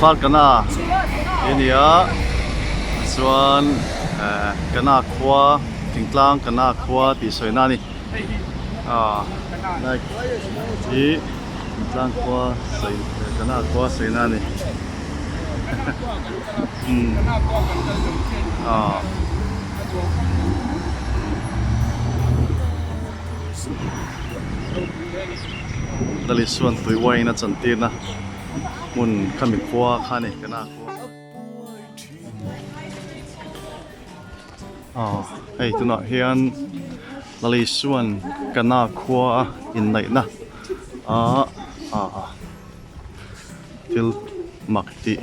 Farkana hi a ni a chuan ehh Kana khua thingtlang Kana khua tih sawina a ni ah lai hi thingtlang khua sawi Kana khua sawina a ni umm ah. Dalisuan tui wine a chantirna hmun khami khua kha a ni kana khua aw hei tunah hian Dalisuan kana khua a inneihna ah ah thil mak tih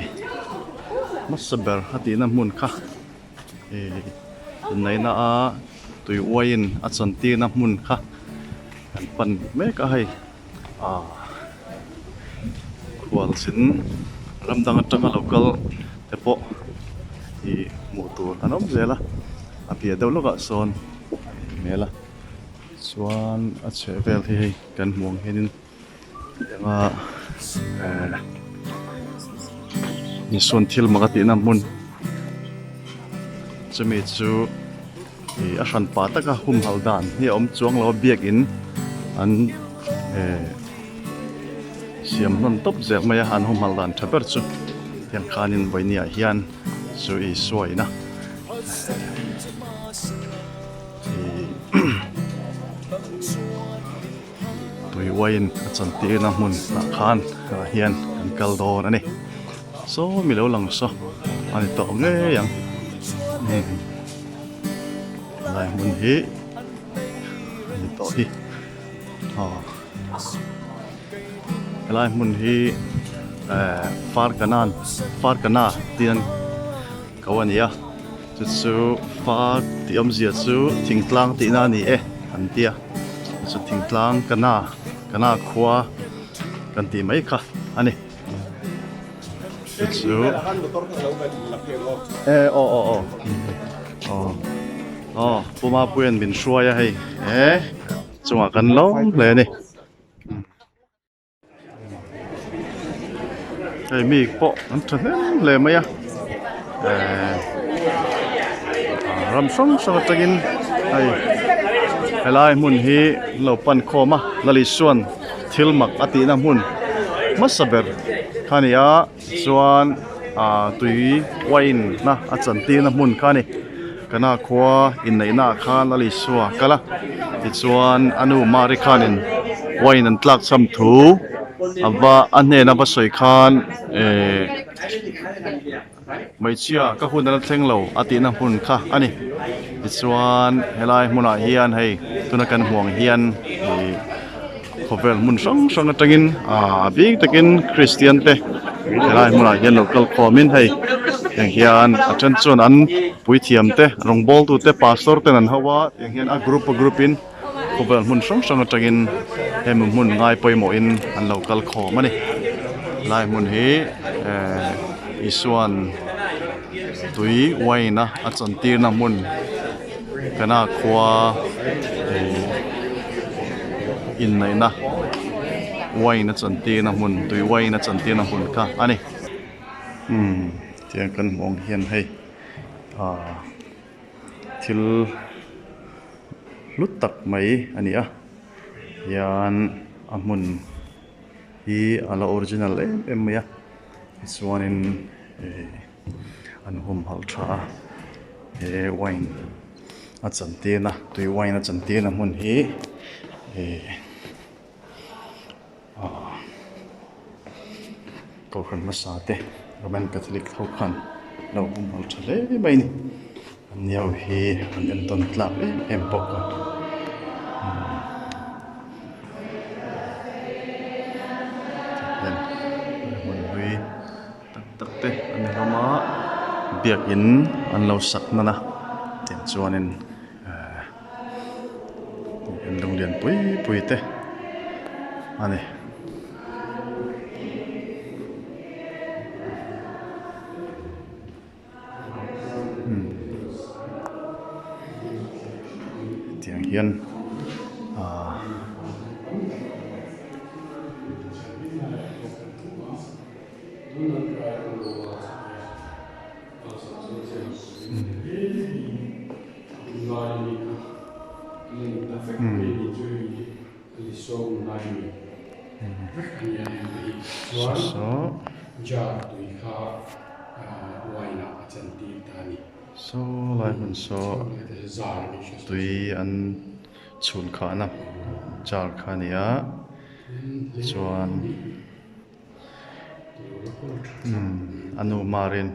hmasa ber a tihna hmun kha. Inneihna a tui uaiin a chantirna hmun kha kan pan mek a hei ah khualzin ram dang atanga lo kal te pawh ih hmuh tur an awm zel a a piah deuh lawkah sawn hmel a chuan a chheh vel hi hei kan hmuh ang hianin. Eng a eh insawn thil mak a tihna hmun chumi chu ih a hran pah taka humhalh dan hi a awm chuang lo a biakin an eh siam hnawn tawp zel mai a an humhalh dan tha ber chu tiang khanin vawinia hian chu Isua ina. Tui uaiin a chantirna hmun ah khan ah hian kan kal dawn a ni saw mi lo lang saw a ni tawh ngei ang helai hmun hi a ni tawh hi aw helai hmun hi eh farkanan farkana tih an ko a ni a chu chu far tih awmzia chu thingtlang tihna a ni e an tia chu thingtlang kana kana khua kan tih mai kha a ni chu chu e aw aw aw aw aw Pu Mapuia'n min hruai a hei e chungah kan lawm hle a ni. Hei mi pawh an tha hnem hle mai a ehh ram hrang hrang atangin hei helai hmun hi an lo pan khawm a Lalisuan thil mak a tihna hmun hmasa ber kha a ni a chuan ah tui wine na a chantirna hmun kha a ni kana khua inneihna ah khan Lalisua a kal a tichuan a nu Mari khanin wine an tlak cham thu a va a hnena va sawi khan ehh hmeichhia ka hun ala thleng lo a tihna hmun kha a ni tichuan helai hmunah hian hei tuna kan hmuh ang hian ihh khawvel hmun hrang hrang atangin ah bik takin Kristian te helai hmunah hian lo kal khawmin hei tiang hian a then chuan an puithiam te rawngbawltu te pastor ten an ho a tiang hian a group a group in khawvel hmun hrang hrang atangin hemi hmun ngai pawimawhin an lo kal khawm a ni helai hmun hi eh Isuan tui wine a a chantirna hmun kana khua eh inneihna wine a chantirna hmun tui wine a chantirna hmun kha a ni umm tiang kan hmuh ang hian hei ah thil hlu tak mai a ni a hian a hmun hi a la original em em mai a tichuanin eh an humhalh tha a he wine a chantirna tui wine a chantirna hmun hi eh ah kohhran hmasa te Roman Catholic ho khan lo humhalh tha hle mai a ni an ni ho hi an entawn tlak em em bawk a tihian hmun hlui tak tak te an ni hlawm a biakin an lo sak hman a tiang chuanin ehh lung lian pui pui te a ni. Tiang hian ahh Saw lai hmun saw tui an chhun khahna jar kha a ni a chuan a nu marin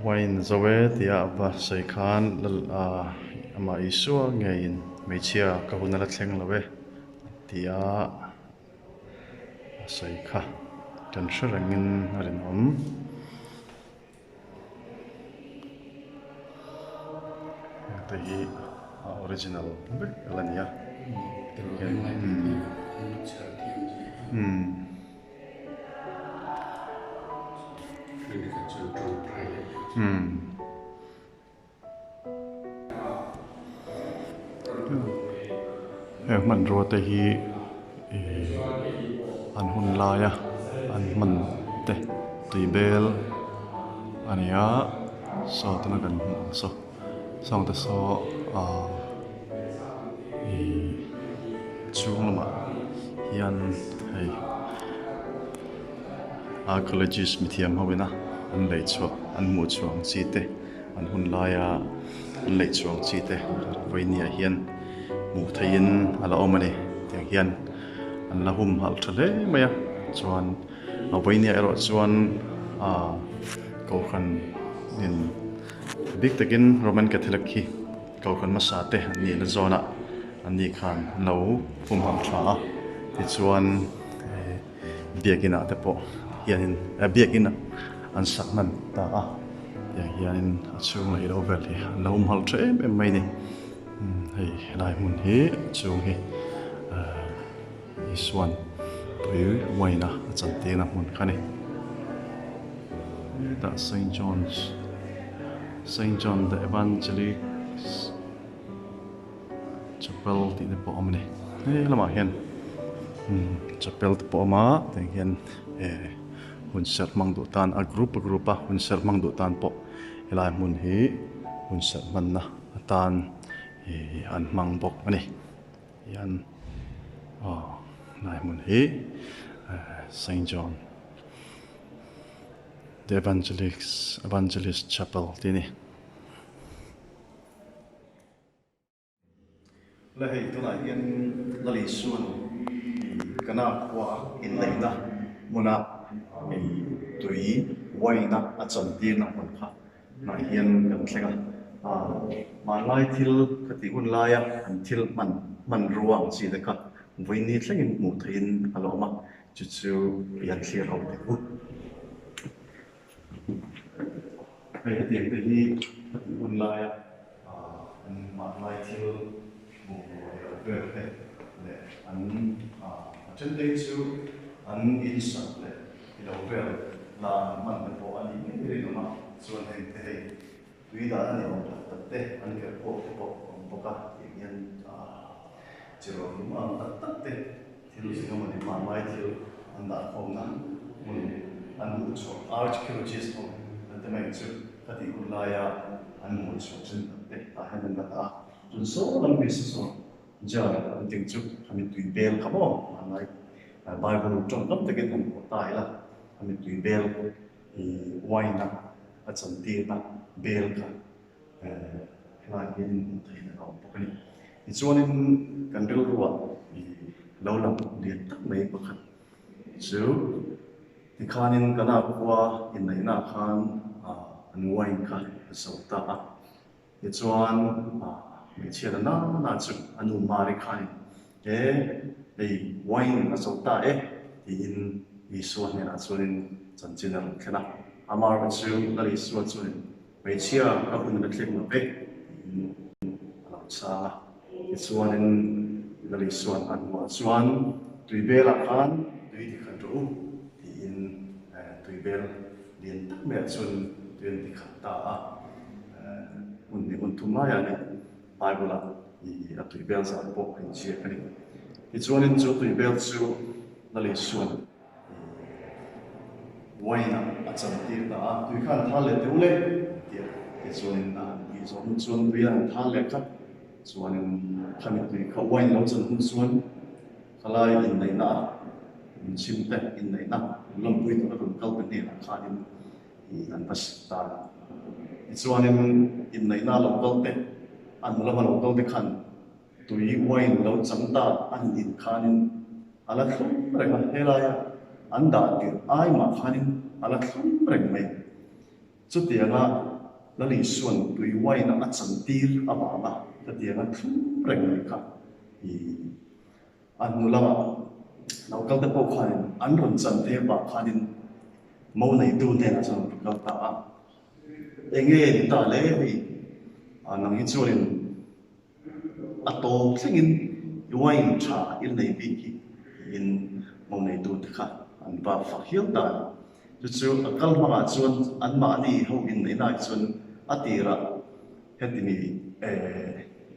wine zo e tia a va sawi khan amah Isua ngeiin hmeichhia ka hun a la thleng lo e tia. A sawi kha kan hre rengin a rinawm. Hengte hi a original vek a la ni a. Heng hmanrua te hi ihh an hun laia an hman te tui bel a ni a saw tuna kan hmuh ang saw sawng te saw ahh ihh chhung lamah hian hei archaeologist mithiam ho ina an lei chhuah an hmuh chhuah ang chi te. An hun laia an leih chuang chi te vawinia hian hmuh theihin a la awm a ni. Tiang hian an la humhalh tha hle mai a, chuan a vawinia erawh chuan ah kohhran in bik takin Roman Catholic hi kohhran hmasa te an nihna zawnah an ni khan an lo humhalh tha a, tichuan Biakin ah te pawh hianin eh biakin an sak hman ta a tiang hianin a chhung leh ilo vel hi an lo awm halh tha em em mai a ni hei helai hmun hi a chhung hi eh Isuan tui wine a a chan tirna hmun kha a ni hetah Saint John's Saint John the Evangelist Chapel tih te pawh a awm a ni he lamah hian chapel te pawh a awm a tiang hian eh hun serh hmang duh tan a group a group a hun serh hmang duh tan pawh helai hmun hi hun serh hmanna atan ih an hmang bawk a ni hian aw helai hmun hi eh Saint John the Evangelist Evangelist Chapel tih a ni. La hei tunah hian Lal Isuan i Kana khua inneihna hmuna i tui uaina a chantirna hmun kha tunah hian kan thleng a. Hmanlai thil ka tih hun laia an thil hman hmanrua ang chi te kha vawiini thlengin hmuh theihin a la awm a, chu chu i han thlir ho teh u. Hei hetiang te hi ka tih hun laia an hmanlai thil hmuh leh loh vel te leh an a then te hi chu an insak leh i lo vel la an hman te pawh a nih ngei rinawm a, chuan heng te hei tui dan a ni awm tak tak te an kher pawh te pawh a awm bawk a tiang hian chi rawh lung ang tak tak te Thil eng emawni hmanlai thil an dah khawmna hmun an hmuh chhuah archaeologist ho an ti mai chu ka tih hun laia an hmuh chhuah thin tak te tah hian an la dah a. Chun saw lam mi sa saw jar an tih chu a mittui bel kha maw hmanlai Bible tawngkam takin han pawh ta ila a mittui bel i wine a a chantirna bel kha Helai hian hmuh theihna a awm bawk a ni. Tichuanin kan rilruah lo lang lian tak mai pakhat chu tikhanin Kana khua inneihnaah khan an wine kha a zo ta a. Tichuan hmeichhia la nana chu a nu Mari khanin he hei wine a zo ta e tiin Isua hnenah chuanin chanchin a rawn thlen a. Amaherawhchu Lal Isua chuanin Hmeichhia ka hun la thleng lo ve tiin a lo chhang a. Tichuanin Lal Isua'n a hnuah chuan tui belah khan tui tikhat rawh u tiin tui bel lian tak maiah chuan tui an tikhat ta a. Hmun hnih hmun thum laiah leh Bible-ah a tui bel zat pawh a inziak a ni. Tichuanin chu tui bel chu Lal Isua'n. Wine ah a chan tir ta a, tui kha an thal leh teuh le tia tichuanin a han tih zawh hnu chuan tui a han thal leh khat chuanin khami tui kha wine lo chan hun chuan khalai inneihna a inchhim te inneihna lawmpui tura rawn kal te hnenah khanin ih an va sik ta a. Tichuanin inneihna a lo kal te a hnu lama lo kal te khan Tui wine lo chang ta an in khanin a la thlum reng a, helaia an dah tirh ai mah khanin a la thlum reng mai. Chutianga Lal Isua'n tui wine a chan tir avanga khatianga thlum reng mai kha i a hnu lamah lo kal te pawh khanin an rawn chan theih avang khanin mo neitu hnenah chuan an rawn kal ta a. Enge ni ta le hei nang hi chuanin A tawp thlengin wine tha il nei bik hi tiin mo neitute kha an va fak hial ta a ni. Chu chu a kal hmangah chuan anmahni ho inneihnaah chuan a tirah heti mi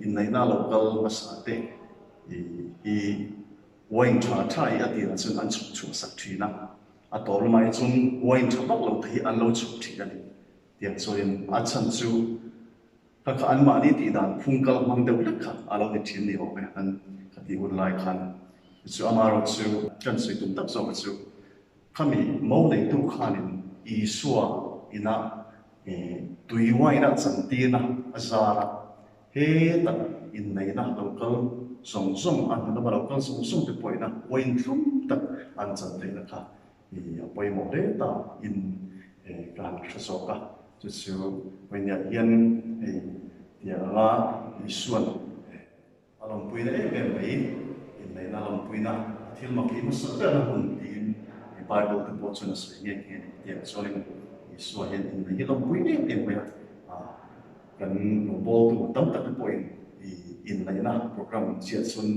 inneihna lo kal hmasa te hi wine tha tha hi a tirah chuan an chhuk chhuah sak thin a, a tawp lamah hi chuan wine tha vak lo te hi an lo chhuk thin a ni. Tiang chuanin a chhan chu Kha kha anmahni tih dan phung kal hmang deuh hlek kha a lo ni thin ni awm e an ka tih hun lai khan. Chu amaherawh chu kan sawi tum tak zawk chu khami mo neitu khanin Isua ina tui wine a chantirna a zar a, hetah inneihna lo kal zawng zawng a hnu lama lo kal zawng zawng te pawhina wine thlum tak an chan theihna kha I a pawimawh hle ta in ka han hre zawk a, chu chu vawiiniah hian hei tiang anga Isua'n a lawmpuina em em mai, inneihna a lawmpuina, a thil mak hi hmasa berna hun tiin Bible te pawh chuan a sawi nghe nghe a ni. Tiang chuanin Isua hian inneih hi lawmpui em em mai a, kan rawngbawltu tam tak te pawhin i inneihna program chiah chuan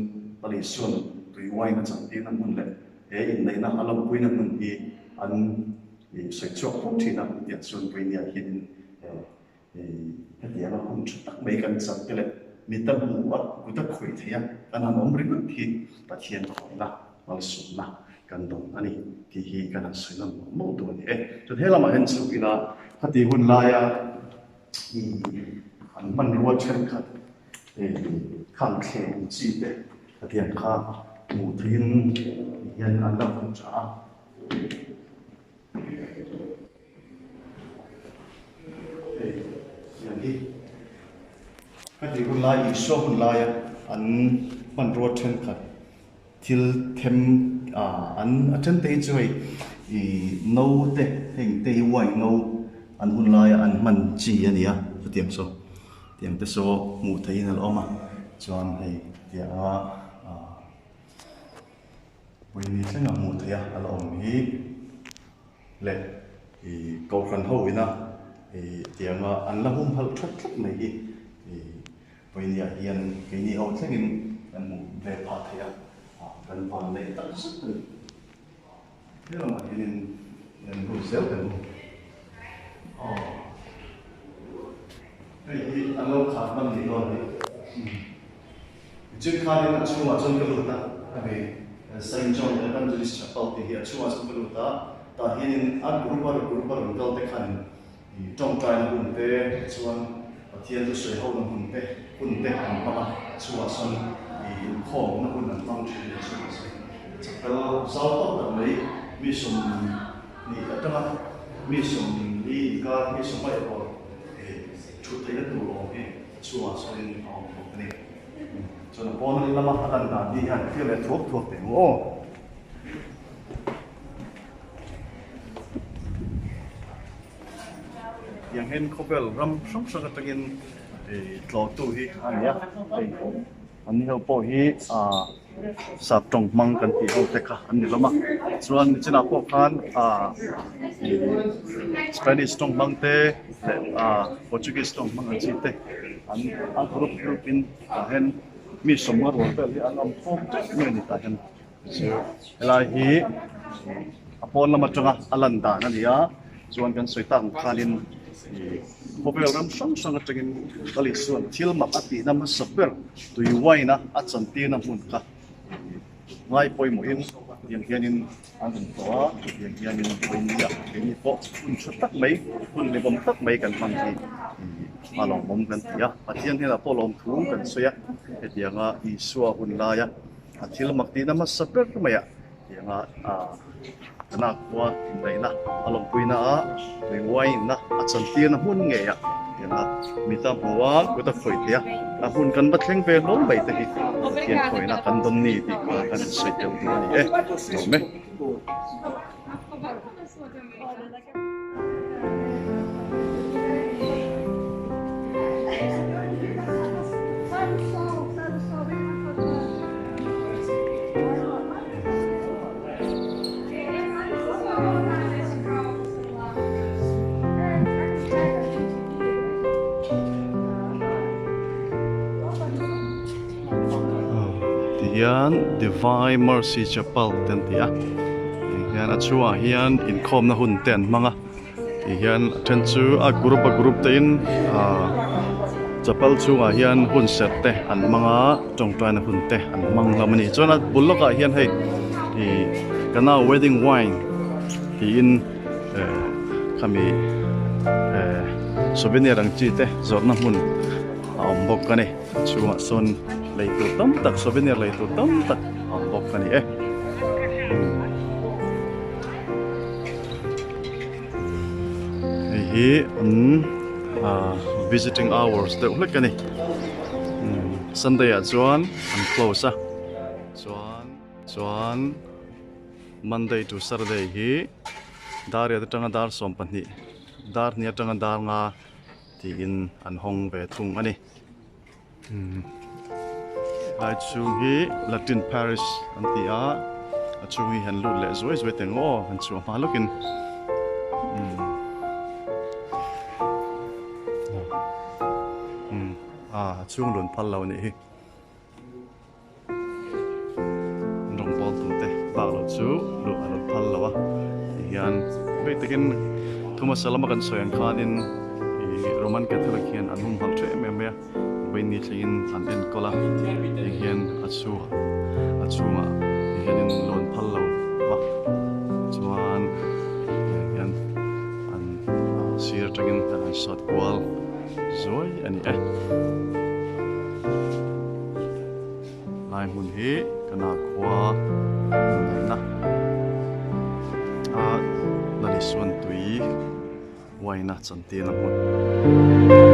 Lal Isua'n tui wine a chantirna hmun leh He inneihna a lawmpuina hmun hi an sawi chhuak fo thin a, tiang chuan Puinia hianin hetianga hun tha tak mai kan chak te leh mita hmu a, kut a khawih theih a, kan han awm ringawt hi Pathian khawihna, malsawmna kan dawn a ni tih hi kan han sawi nawn mawlh mawlh duh a ni e. Chuan he lamah hian chhuk ila khati hun laia an hmanrua thenkhat khang thleng ang chi te Pathian kha hmuh theihin hian an la vawng tha a. Hei hian hi heti hun lai Isua hun laia an hmanrua thenkhat thil them ah an a then te hi chu hei ih no te heng te hi wine no an hun laia an hman chi a ni a chutiang saw. Tiang te saw hmuh theihin a la awm a, chuan hei tianga ah pawimawh thlenga hmuh theih a a la awm hi leh ih kohhran ho ina ih tianga an la humhalh that tlat mai hi ih pawimawh hian keini ho thlengin kan hmuh ve phah theih a, ah kan van neih tak zet a ni. He lamah hianin kan hmu zel kan hmu. Aw hei hi an lo khat hman ni dawn a ni. Tichin khanin a chhungah chuan ka lut a, hemi Saint John Evangelist Chapel tih hi a chhungah chuan ka lut a, tah hianin a group a group a rawn kal te khanin tawngtaina hun te chuan Pathian chu sawi hona hun te hun te an hmang a, a chhungah sawn inkhawmna hun an hmang thin a chhungah sawn chapel zau tawk tak mai mi 20 atanga mi 40 inkar mi sawma erawh thut theihna tur awm hi a chhungah sawnin a awm bawk a ni. Chuan a pawn lama a lan dan hi hian thil leh thuak thuak teh ang aw. Tiang hian khawvel ram hrang hrang atangin tlawhtu hi a ni a, hei an ni ho pawh hi ah sap tawng hmang kan tih ho te kha an ni hlawm a, chuan nichinah pawh khan ah Spanish tawng hmang te leh ah Portuguese tawng hmang ang chi te an a group group in tah hian mi sawmnga rual vel hi an awm khawm teuh mai a ni tah hian. Helai hi a pawn lam atanga a lan dan a ni a, chuan kan sawi tak ang khanin ih khawvel ram hrang hrang atangin Lal Isua'n thil mak a tihna hmasa ber tui wine a a chantirna hmun kha ih ngai pawimawhin. Tiang hianin an rawn tlawh a, tiang hianin vawinia keini pawh hun tha tak mai, hun hlawm tak mai kan hmang hi a lawmawm kan ti a. Pathian hnenah pawh lawmthu kan sawi a, hetianga Isua hun laia a thil mak tihna hmasa ber maiah tianga a khua indaihna a lawmpuina a tui uainna a chantirna hmun ngeiah tianga mita hmu a kut a khawih thei a, a hmun kan va thleng ve hlawm mai te hi Pathian khawihna kan dawn ni tih kha kan insawi tel duh a ni e, lawm e. Tihian Divine Mercy Chapel te an ti a tihian a chhungah hian inkhawmna hun te an hmang a tihian a then chu a group a group te in ahh chapel chhungah hian hun serh te an hmang a tawngtaina hun te an hmang hlawm a ni chuan a bul lawkah hian hei ih kana wedding wine tiin eh khami eh souvenir ang chi te zawrhna hmun a awm bawk a ni a chhungah sawn lei tur tam tak souvenir lei tur tam tak a awm bawk a ni e. Hei hi an ah visiting hours deuh hlek a ni sunday ah chuan an close a chuan chuan monday to saturday hi dar riat atanga dar 12 dar hnih atanga dar nga tiin an hawng ve thung a ni. Lai chhung hi Latin Parish an ti a, a chhung hi han lut leh zuai zuai teng aw han chhuah hma lawkin a chhung lun phal lo anih hi. Rawng pawl tute bak lo chu luh a lo phal lo a tihian bik takin thu hmasa lama kan sawi ang khanin ih Roman Catholic hian an humhalh tha em em mai a vawiin ni thlengin an enkawl a heng hian a chhu a chhungah tihianin loan phal lo va chuan heng hian an sir atangin an sawt kual zuai a ni e. Lai hmun hi kana khua hmundaihna a Lalisuan tui uaina chantirna hmun.